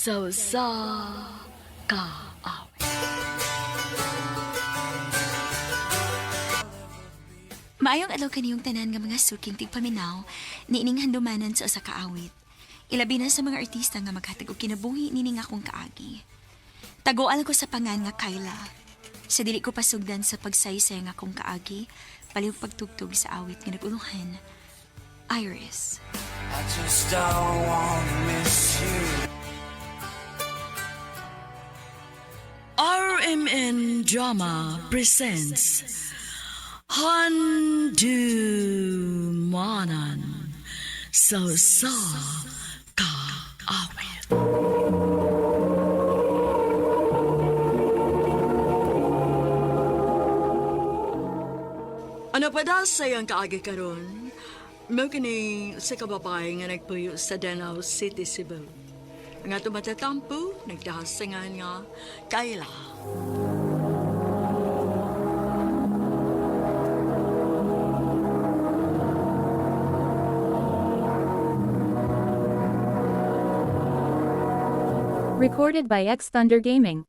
Sa usa ka awit. Maayong adlaw kaniyong tanan nga mga suking tigpaminaw niining handumanan sa usa ka awit. Ilabi na sa mga artista nga maghatag og kinabuhi nining akong kaagi. Taguan ko sa pangan nga Kyla. Sa dili ko pasugdan sa pagsaysay nga akong kaagi, palihog pagtugtog sa awit nga naguluhan. Iris. I just don't wanna miss you. RMN Drama presents Handumanan sa usa ka awit. Ano pa daw sa iyang kaagi karon? Mao kini sa kababae nga nagpuyo sa Danao City, Cebu. Nga tumatatampo, nagdahasangan nga Kayla. Recorded by X Thunder Gaming.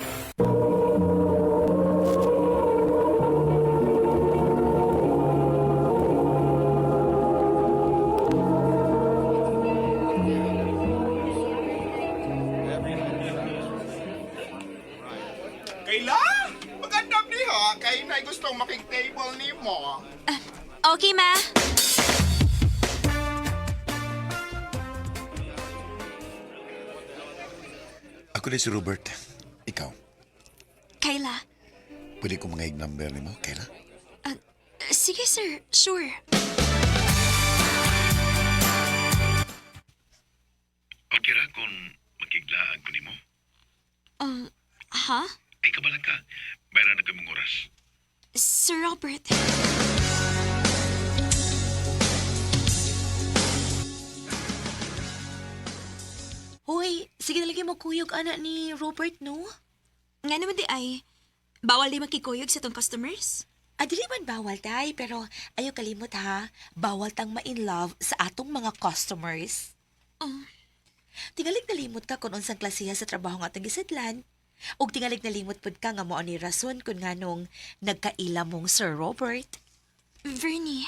Kayla? Magandang diha. Kay na gustong makig-table ni mo. Okay, ma. Ako din si Robert. Ikaw, Kyla. pwede ko mga number ni mo, Kayla? Ah, sige, sir. Sure. Okay ra kung makiglaan ko nimo. Ha? Ay, kabalang ka. Bayran na mong oras. Sir Robert. Hoy, sige nalagay mo kuyog ana ni Robert, no? Nga naman di ay, bawal di makikuyog sa tong customers? Ah, dili man bawal tay, pero ayaw kalimot ha. Bawal tang ma-in love sa atong mga customers. Oh. Tingalig nalimot ka kung unsang klasiha sa trabaho nga atong gisidlan. Ug tingalig nalimot pud ka nga mao ni rason kung nganong nagkaila mong Sir Robert. Vernie,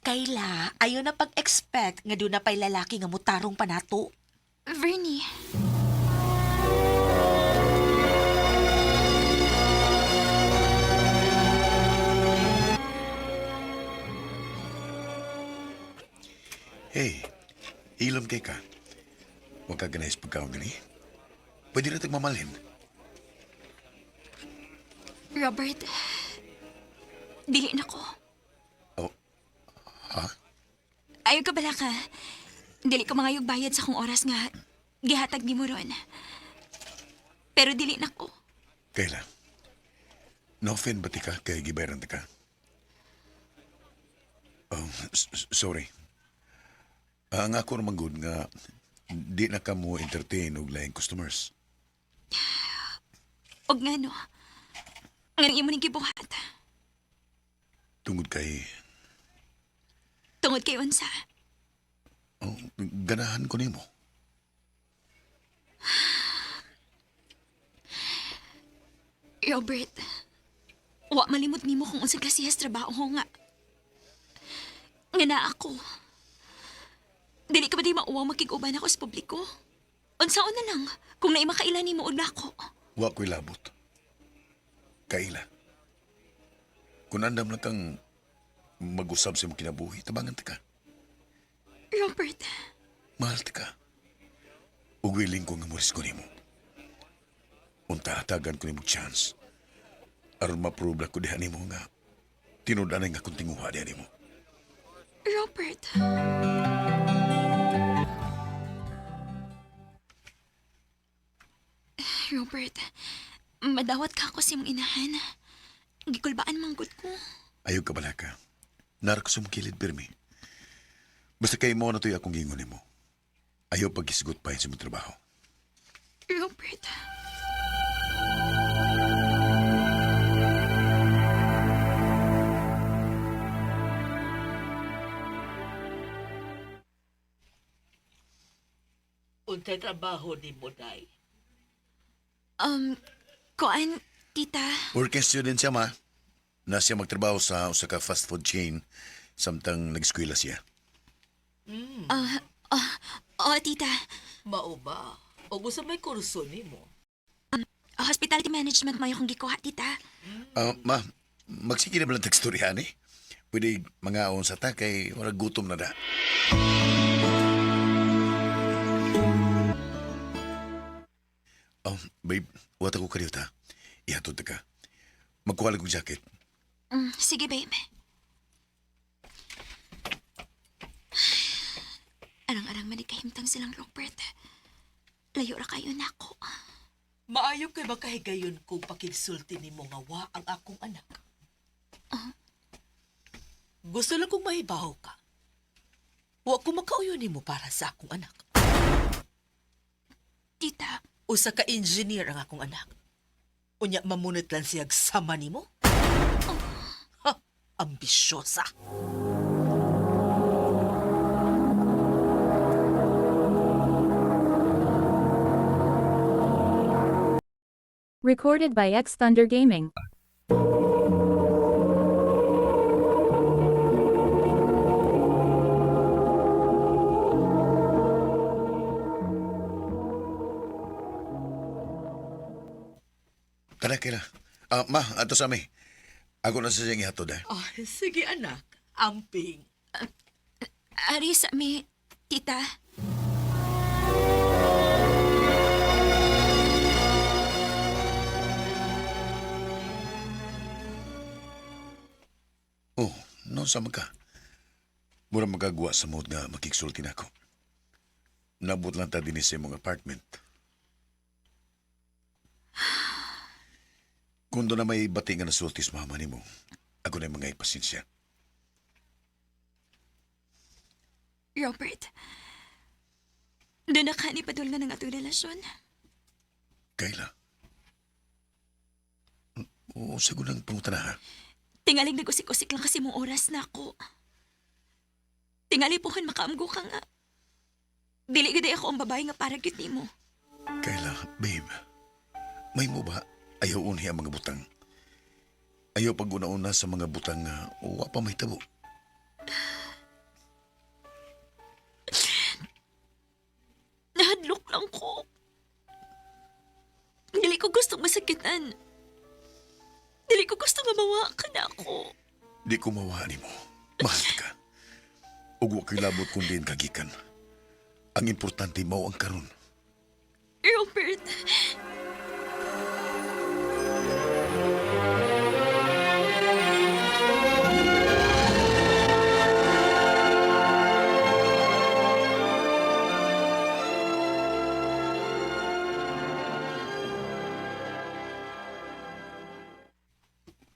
Kayla, ayaw na pag-expect nga doon na pa'y lalaki nga mutarong panato. Vernie. Hey, hilom kay ka. Huwag ka ganahis pagkaon gani. Pwede na tagmamalhin. Robert, dili na ko. Oh, ha? Ayaw ka bala ka. Dili ko mangayog bayad sa akong oras nga gihatag ni mo ron. Pero dili na ko. Kayla, no offend ba ti ka kay gibayaran ti ka? Oh, sorry. Ang ako naman good nga di na ka mo entertain og laing customers. Og nga no. Nga imo ning gibuhat. Tungod kay Tungod kay unsa. oh, ganahan ko nimo. Robert, wa malimot nimo kung unsang klasehas trabaho nga. Nga na ako. Dili ka ba di mauwaw makig-uban ako sa publiko? Unsaon na lang kung naay makaila nimo og nako. Wa ko'y labot. Kaila. Kung andam lang kang mag-usab sa imong kinabuhi, tabangan ta ka. Robert, Mahal ta ka. Ug willing ko nga moris ko nimo. Unta hatagan ko nimo chance. Aron ma-prove ko diha nimo nga tinud-anay nga akong tinguha diha nimo. Robert. Robert, madawat ka ako sa imong inahan. Gikulbaan manggod ko. Ayaw ka bala ka. Nara ko sumkilid, pirmi. Basta kay mo na to'y akong gingon nimo. Ayaw pag-isgot pa sa imong trabaho. Robert. Unsay trabaho nimo, Day? Kuan, tita. Working student siya, ma. Na siya magtrabaho sa usa ka fast food chain samtang nag-eskwela siya. Oo, tita. Mao ba? O gusto may kurso nimo? Hospitality management mo akong gikuha, tita. Ah, ma, magsige na ba lang teksturyan eh? Pwede mga sa ta kay wala gutom na da. Oh, babe, wata ko kaliw ta. Ihatod ta ka. Magkuha lang kong jacket. Sige, babe. Arang-arang man kahimtang silang Robert. Layo ra kayo nako. Maayo kay makahigayon kung pakigsulti nimo nga wa ang akong anak. Gusto lang kong mahibaw ka. Wa ko makauyon nimo para sa akong anak. Tita, Usa ka engineer ang akong anak. Unya mamunot lang siyag sama nimo. Ha, ambisyosa. Recorded by X Thunder Gaming. Tara, Kayla. Ah, ma, ato sa mi. Ako na sa siyang ihatod eh. Ay, sige anak, amping. ari sa mi, tita. Oh, no, sama ka. Mura magagawa sa mood nga makiksulti na ako. Nabot lang ta din sa imong apartment. Kung doon na may bati nga nasulti sa mama nimo, ako na yung mga ipasensya. Robert. Doon na ka ni padul nga ng atong relasyon. Kayla. Oo, sagot ng pangutana ha. Tingaling nag-usik-usik lang kasi mong oras na ako. Tingali puhon makaamgo ka nga. Dili gid ako ang babae nga para gyud nimo. Kayla, babe, may mo ba ayaw unhi ang mga butang? Ayaw pag una-una sa mga butang nga wa pa may tabo. Nahadlok lang ko. Dili ko gustong masakitan. Dili ko gusto nga mawa ka na ako. Di ko mawa nimo. Mahal ka. Ug wa ko'y labot kung diin kagikan. Ang importante mao ang karon. Robert.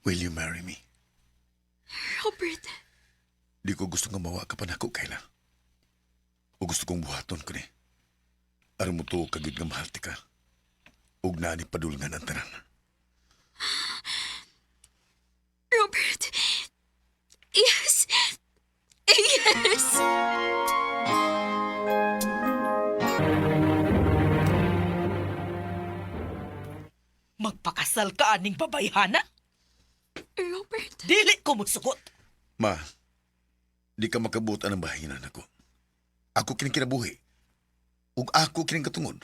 Will you marry me? Robert. Di ko gusto nga mawa ka pa nako, Kayla. O gusto kong buhaton ko ni. Aron mo to kagid nga mahal ti ka. Ug naa ni padulngan ang tanan. Robert. Yes. Yes. Magpakasal ka aning babayhana? Robert. Dili ko musugot. Ma, di ka makabutan ang bahinan ako. Ako kining kinabuhi. Ug ako kining katungod.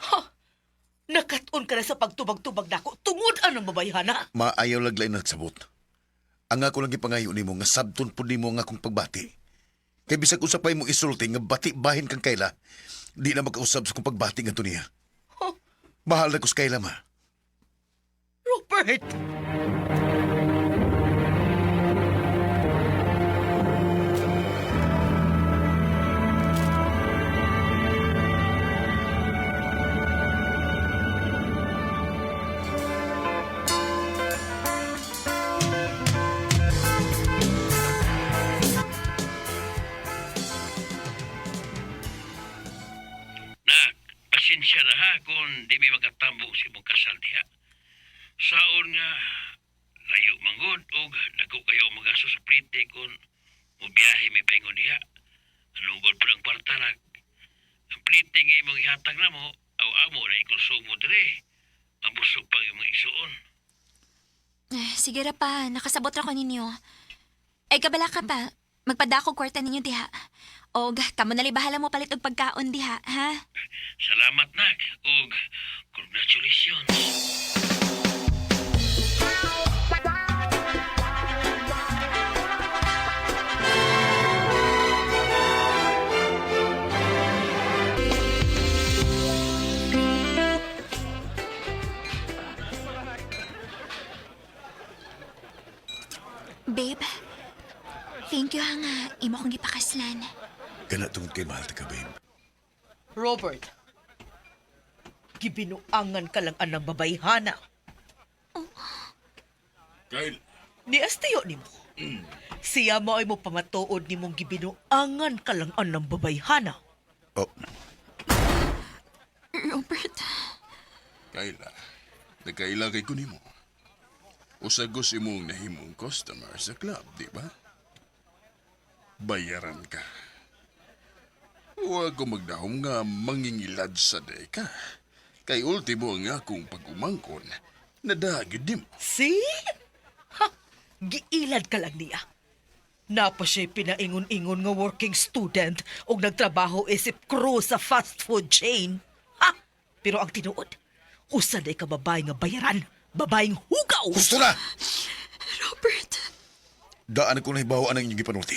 Nakatun ka na sa pagtubag-tubag nako tungod anong babayhana. Maayaw laglay nagsabot. Ang ako lang gipangayo nimo nga sabton pud nimo ang akong pagbati. Kay bisag usa pa imong isulti nga bati bahin kang Kayla, di na makausab sa kong pagbati ngadto niya. Huh? Mahal na ko sa Kayla, ma. Robert! Nak, pasensya na ha kung di mi makatambong sa imong kasal diha. Saon nga, layo manggod og dako kayo magaso sa plite kung mubiyahe mi paingon diha. Anugod po ang kwarta nak. Ang plite nga imong ihatag na mo, aw amo na ikonsumo dire. Ang Kusog pang imong igsuon. Eh, sige ra pa, nakasabot ra ko ninyo. Ay, kabala ka pa. Magpadako kwarta ninyo diha. Og, kamo nali bahala mo palit og pagkaon diha, ha? Salamat nak ug congratulations. Babe, thank you ha nga. Imo kong gipakaslan. Kana tungod kay mahal ta ka, babe. Robert, gibinuangan ka lang anang babayhana. Kyle. Ni Astiyo nimo. Siya mo ay mo pamatuod nimong gibinuangan ka lang anang babayhana. Oh, Robert, Kayla, nagkaila kay kunimo. Usagos imong nahimong customer sa club, di ba? Bayaran ka. Huwag ko magdahom nga mangingilad sa deka. Kay ultimo ang akong pag-umangkon, nadagid nimo. See? Ha! Giilad ka lang niya. Napa siya'y pinaingon-ingon nga working student og nagtrabaho isip crew sa fast food chain. Ha! Pero ang tinuod, usa day ka babae nga bayaran, babaeng hugaw. Gusto na! Robert. Daan ko na hibaw ang inyong gipanulti.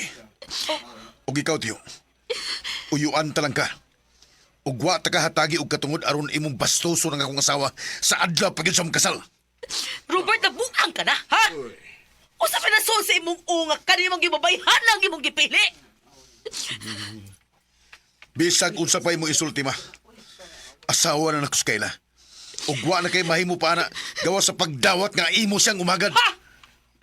Og ikaw, tiyo. Uyuan talang ka. Ug wa ta ka hatagi og katungod aron imong bastoso ng akong asawa sa adlaw pag yun sa mong kasal. Robert, nabuang ka na, ha? Usa pa na sa imong unga kanimong gibabayhan lang imong gipili. Bisag unsa pa imong isulti ma. Asawa na nako sa Kayla. Ug wa na kay mahimo pa na gawa sa pagdawat nga imo siyang umagad. Ha!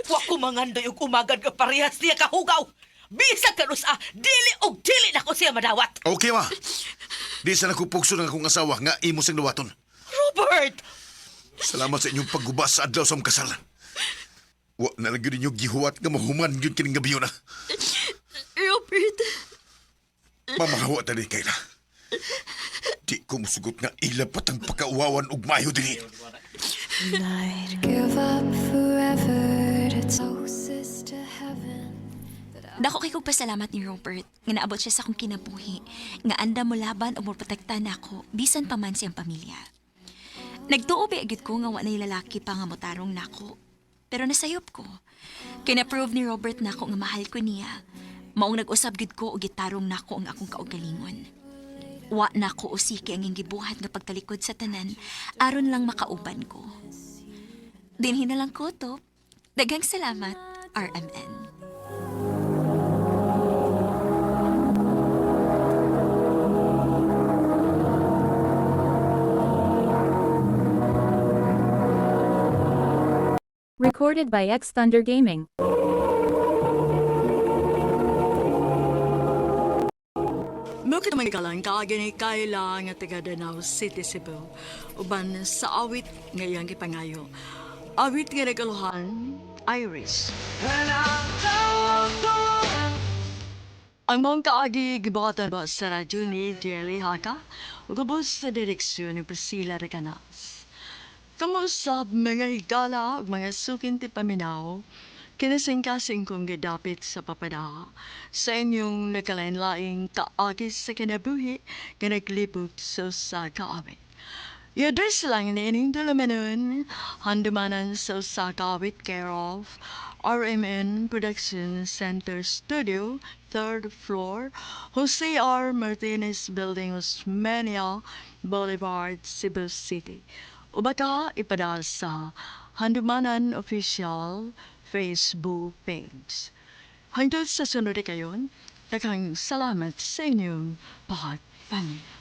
Wa ko mangandoy og umagad nga parehas niya kahugaw. Bisag kanusa, dili og dili na ko siya madawat. Okay ma. Di sa nakupugso ng akong asawa nga imo siyang dawaton. Robert! Salamat sa inyong pagguba sa adlaw sa mong kasal. Wa na lang yun ninyo gihuwat nga mahuman yun kining gabi yun ah. Robert, Mamahawa tani Kayla. Di ko musugot nga ila patang pagkauwawan og maayo dinhi. I'd give up forever to closest to heaven. Dako kay kong pasalamat ni Robert nga naabot siya sa akong kinabuhi nga anda mo laban o moprotekta nako bisan pa man siyang pamilya. Nagtuo ba agad ko nga wa na'y lalaki pa nga motarong nako. Pero nasayop ko. Kay na-prove ni Robert nako nga mahal ko niya. Maong nag-usab gid ko og gitarong nako ang akong kaugalingon. Wa nako usiki ang iyang gibuhat nga pagtalikod sa tanan aron lang makauban ko. Dinhi na lang ko to. Daghang salamat, RMN. Recorded by X Thunder Gaming. Mukha naman kalang kaagi ni Kayla nga taga Danao City, Cebu. Uban sa awit nga iyang gipangayo. Awit nga nagaluhan, Iris. Ang mong kaagi gibuhatan ba sa radyo ni Jerry Haka ug ubos sa direksyon ni Priscilla Recanas. Kamusab mga higala ug mga sukin ti paminaw, kinasingkasing kong gidapit sa papada sa inyong nagkalain-laing kaagi sa kinabuhi nga naglibot sa usa ka awit. I-address lang ni ining tulumanon, handumanan sa usa ka awit care of RMN Production Center Studio, 3rd floor, Jose R. Martinez Building, Osmeña Boulevard, Cebu City. O baka ipadala sa Handumanan Official Facebook page. Hangtod sa sunod kayon, daghang salamat sa inyong pagpaminaw.